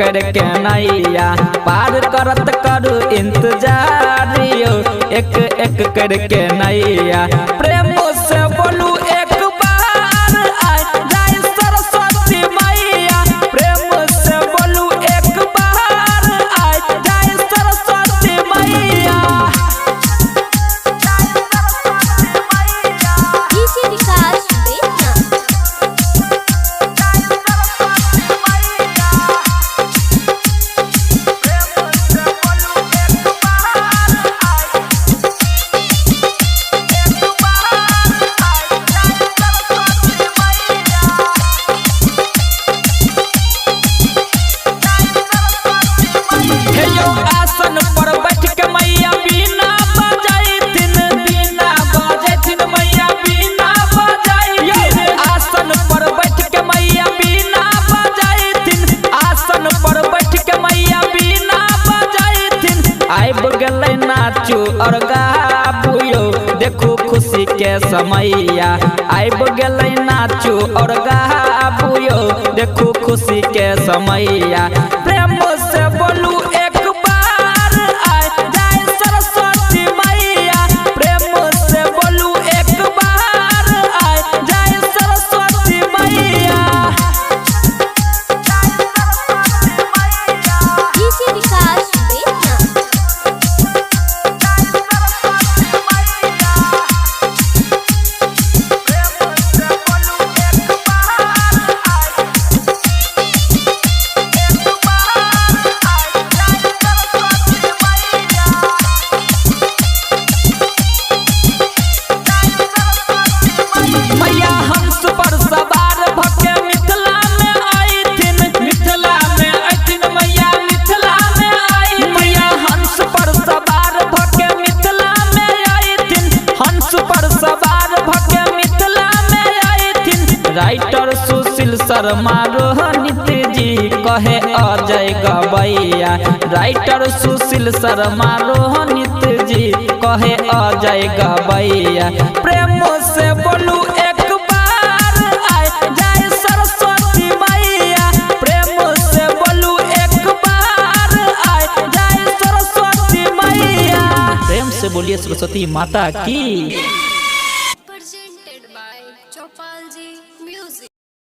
करके नैया पार करत करू इंतजार यो, एक एक करके नैया। प्रेम से बोलू एक बार आय जाय सरस्वती मैया, प्रेम से बोलू एक बार आय जाय सरस्वती मैया। डीजे विकास बेतिया। हे यो आसन पर बैठ के मैया बीना बजैथिन, बीना बजैथिन मैया बीना बजैथिन। आसन पर बैठ के मैया बीना बजैथिन, आसन पर बैठ के मैया बीना बजैथिन। आबि गेलै नाचू और गाबू यो, देखू खुशी के समैया। आबि गेलै नाचू और गाबू यो, देखू खुशी के समैया। प्रेम से बोलू एक बार आय जाय सरस्वती मैया, प्रेम से बोलू एक बार आय जाय सरस्वती मैया। डीजे विकास बेतिया। मैया हंस पर सवार भके मिथिला में आइथिन, मिथिला में आइथिन मैया मिथिला में आइथिन। मैया हंस पर सवार भके मिथिला में आइथिन, हंस पर सवार भके मिथिला में आइथिन। राइटर सुशील शर्मा रोहित जी कहे अजय गवैया, राइटर सुशील शर्मा रोहित जी कहे अजय गवैया। प्रेम से बोलू एक बार आय जाय सरस्वती मैया, प्रेम से बोलू एक बार आय जाय सरस्वती मैया। प्रेम से बोलिए सरस्वती माता की।